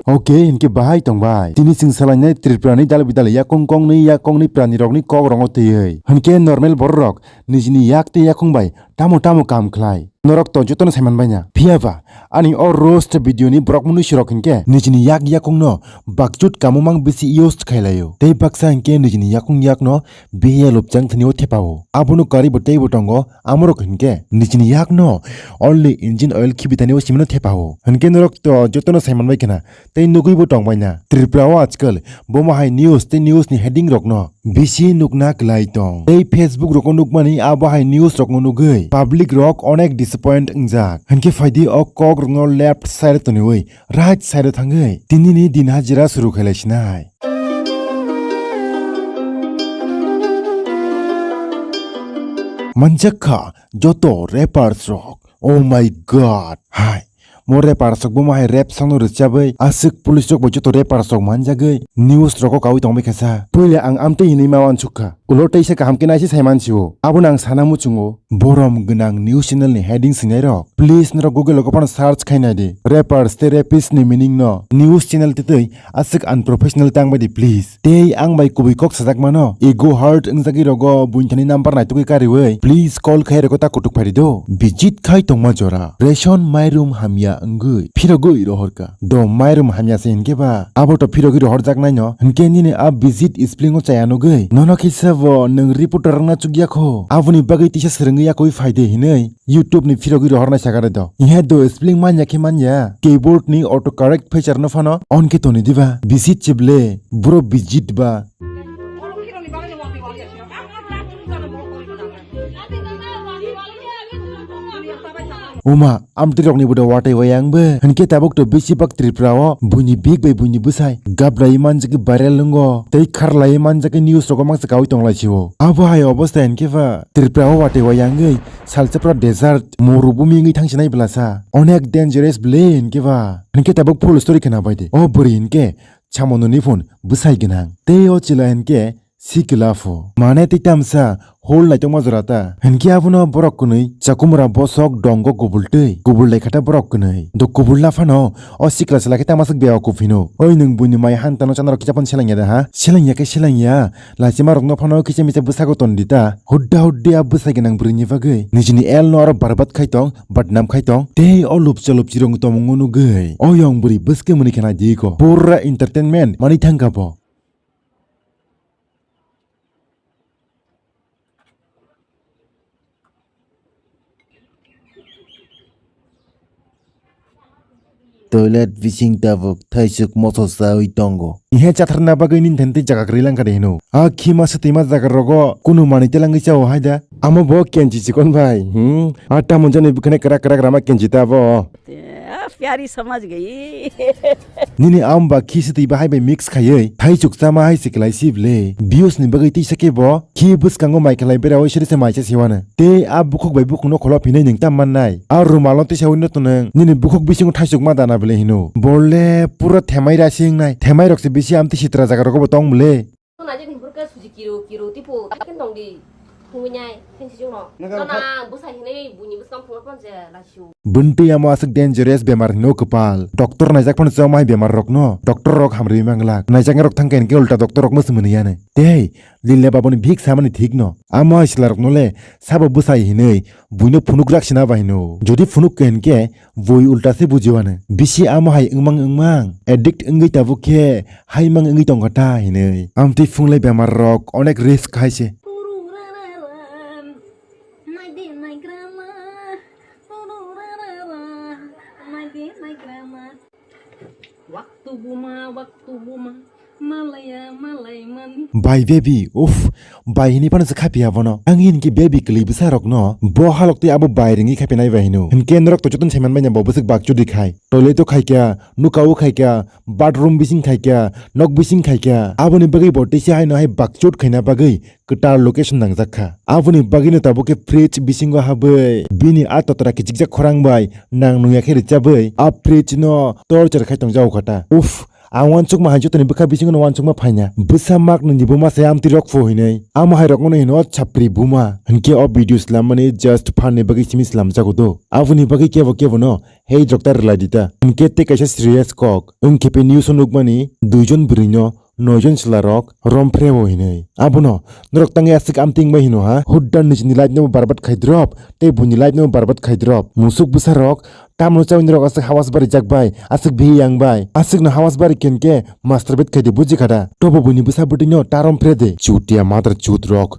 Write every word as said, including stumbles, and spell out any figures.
Oke, hinkhe bahai tongbai. Tini chwng salainai Tripura ni dal bidal yakung kong ni yakung ni prani rok ni kok rongo twiwi. Hinkhe normal borok rok nijini yak tei yakung bai tamo tamo kam khlai. Norok to jotono saiman baina. Phiya ba, ani o roast video ni borok mwnwi sirok hinkhe nijini yak yakung no bakchut kamung mang bisi use khailai o. Tei baksa hinkhe nijini yakung yak no bihiya lupchang thani o thepa o. Abono kari bo tei bo tongo, amorok hinkhe nijini yak no only engine oil khibi thani o simino thepa o. Hinkhe norok to jotono saiman bai khna. Tei nugwi bo tong baina. Tripura o ajkal bomo hai news tei news ni heading rok no bisi nukna kwlai tong. Tei Facebook rok o nukmani abo hai news rok no nugwi public rok onek disappoint wngjak. Hinkhe phaidi o kok rok no left side o toniwi right side o thangwi tini ni din hajira suru khailai sinai. Manjak kha joto rappers rok. Oh my God. Hai. Mo rappers rok bomo hai rap song no rwchabwi aswk police rok bai joto rappers rok manjagwi news rogo kaui tongbai kha sa. Puila ang amtwi hinwi ma uansuk kha. Ulo teisa kaham khe naisi sai mansi o. Abono ang sana muchungo. Borom gwnang news channel ni heading swinai rok. Please norok Google o phano search khai nai di. Rappers tei rapist ni meaning no news channel titwi aswk unprofessional tang bai di please. Tei ang bai kubui kok sajak mano. Ego hurt wngjagwi rogo buini thani number naitugwi kariwi. Please call khai rogo ta kutuk phari do. Visit khai tongma jora. Ration mairum hamya wngwi. Phirogwi rohor ka. Do mairum hamya se hinkhe ba. Abo to phirogwi rohor jak nai no. Hinkhe nini a visit spelling o chaya nugwi. Nono kisa bo nwng reporter wngna chukya kho. Aboni bagwi tisa swrwngwi yakwi phai de hinwi. YouTube ni phirogwi rohornai sakha de do. Ihe do spelling manya khe manya. Keyboard ni autocorrect feature no phano on khe toni diba. Visit chible. Bro visit ba. Uma, amtwi rokni buda watwi wayang be. Hinkhe tabuk to bisi bak Tripura o buini bik bai buini bwsai gabrai manjak viral wngo. Tei kharlai manjak news rogo mangsa kaui tonglai sio. Abo hai obostha hinkhe ba Tripura o watwi wayangwi salsa pura desert morubumi wngwi thangsinai bwlasa. Onek dangerous ble hinkhe ba. Hinkhe tabuk full story khna bai de. O bwrwi hinkhe Samononi phone bwsai gwnang. Tei o chwla hinkhe sikla pho. Mane tei tamsa hol naitokma jora ta. Hinkhe abono borok kwnwi chakumra bosok dongo kubul twi. Kubul lai kha ta borok kwnwi. Do kubul la phano o sikla chwla khe tama swk bia o kuphino. Oi nwng buini mai hantano chanarok kicha phano selengya da ha? Selengya khe selengya. Lachima rokno phano kicha micha bwsago ton di ta. Hudda huddi a bwsai gwnang bwrwini bagwi. Nijini el no aro barbat khai tong, badnam khai tong. Tei o lupcha lupchi rong tongmung nugwi. O yong bwrwi bwskhe mwnwi khna di ko. Pura entertainment manwi thangkha bo. Toilet bising tabuk thaisuk moso chaui tongo. Ihe chatharna bagwi nini thani tei jaga kwrwi langkha de hino. A khima swtwima jaga rogo kunu manwi telangwi chao hai da. Amo bo kenchi chikon bai. Hmm. A tamon jani bukhane krak krak rama kenchi ta bo. Te, a pyari samajh gayi. Nini am ba khi swtwi bahai bai mix khaiwi thaisuk chama hai se kwlai si ble. Views ni bagwi tisa khe bo khi bwskango mai khlai bera oi siri se mai se siwano. Tei a bukhuk bai bukhukno kholo phinai nwng tam mannai. A rumalno tisa ui no twnwng. Nini bukhuk bisingo thaisuk ma dana bele hino. Borle pura themai rasi wngnai. Themai rok se bisi amtwi sitra jaga rogo bo tong bele. Nai jani burka suji kiro kiro tipo ken tong di. Thungwi nyai, thensi jung no. Nang Nana bwsai hinwi buini bwskang phunga phunga je laisio. Bwntwi amo aswk dangerous bemar hino kwpal. Doctor naijak phano chama hai bemar rokno. Doctor rok hamrwi manglak. Naijaknai rok thangkhe hinkhe ulta doctor rok mwswmani yani. Tei Lila babuni bhik samani thikno. Amo hai chwlarokno le sabo bwsai hinwi buino phunuk rak sina bai hino. Jodi phunuk khe hinkhe bui ulta se bujiwano. Bisi amo hai wngmang wngmang addict wngwi tabuk khe haimang wngwi tongkha ta hinwi. Amtwi phunglai bemar rok onek risk hai se. Waktu buma, waktu buma, malaya, malai mani. Bai baby, uff, bai hini phano se khapia bono. Ang hini ki baby kwlwi bwsa rokno, bo halok tei abo bai ringwi khapia nai bai hino. Hinkhe norok to jotono saiman bai na bo bwswk bakchudi khai. Toilet o khaikya, nuka o khaikya, bathroom bising khaikya, nok bising khaikya. Aboni bagwi bo teisa haino hai bakchut khaina bagwi kwtal location nangjak kha. Aboni bagwino tabuk khe fridge bisingo habwi bini a totra kichikjak khorang bai nang nungya khe rwchabwi a fridge no torchar khai tongjago kha ta. Uff, A uansukma hai jotoni bwkha bisingo no uansukma phaina. Bwsa mak nini buma se amtwi rok pho hinwi. Amo hai rokno hino chapri buma. Hinkhe o video swlammani just phan ni bagwi simi swlamjago do. Aboni bagwi kebo kebo no hate rok ta rwlai di ta. Hinkhe tei kaisa serious kok. Wngkhe pe news o nukmani duijon bwrwi no noijon chwla rok romphreo hinwi. Abono norok tangwi aswk amting bai hino ha. Huddan nijini life no barbat khai drop, tei buini life no barbat khai drop. Musuk bwsa rok tamno chawi norok aswk hawas bari jak bai, aswk bihiyang bai. Aswk no hawas bari kenkhe masturbate khai di buji khada. Tobo buini bwsa bwtwi no ta romphrede. Chutia mother chut rok.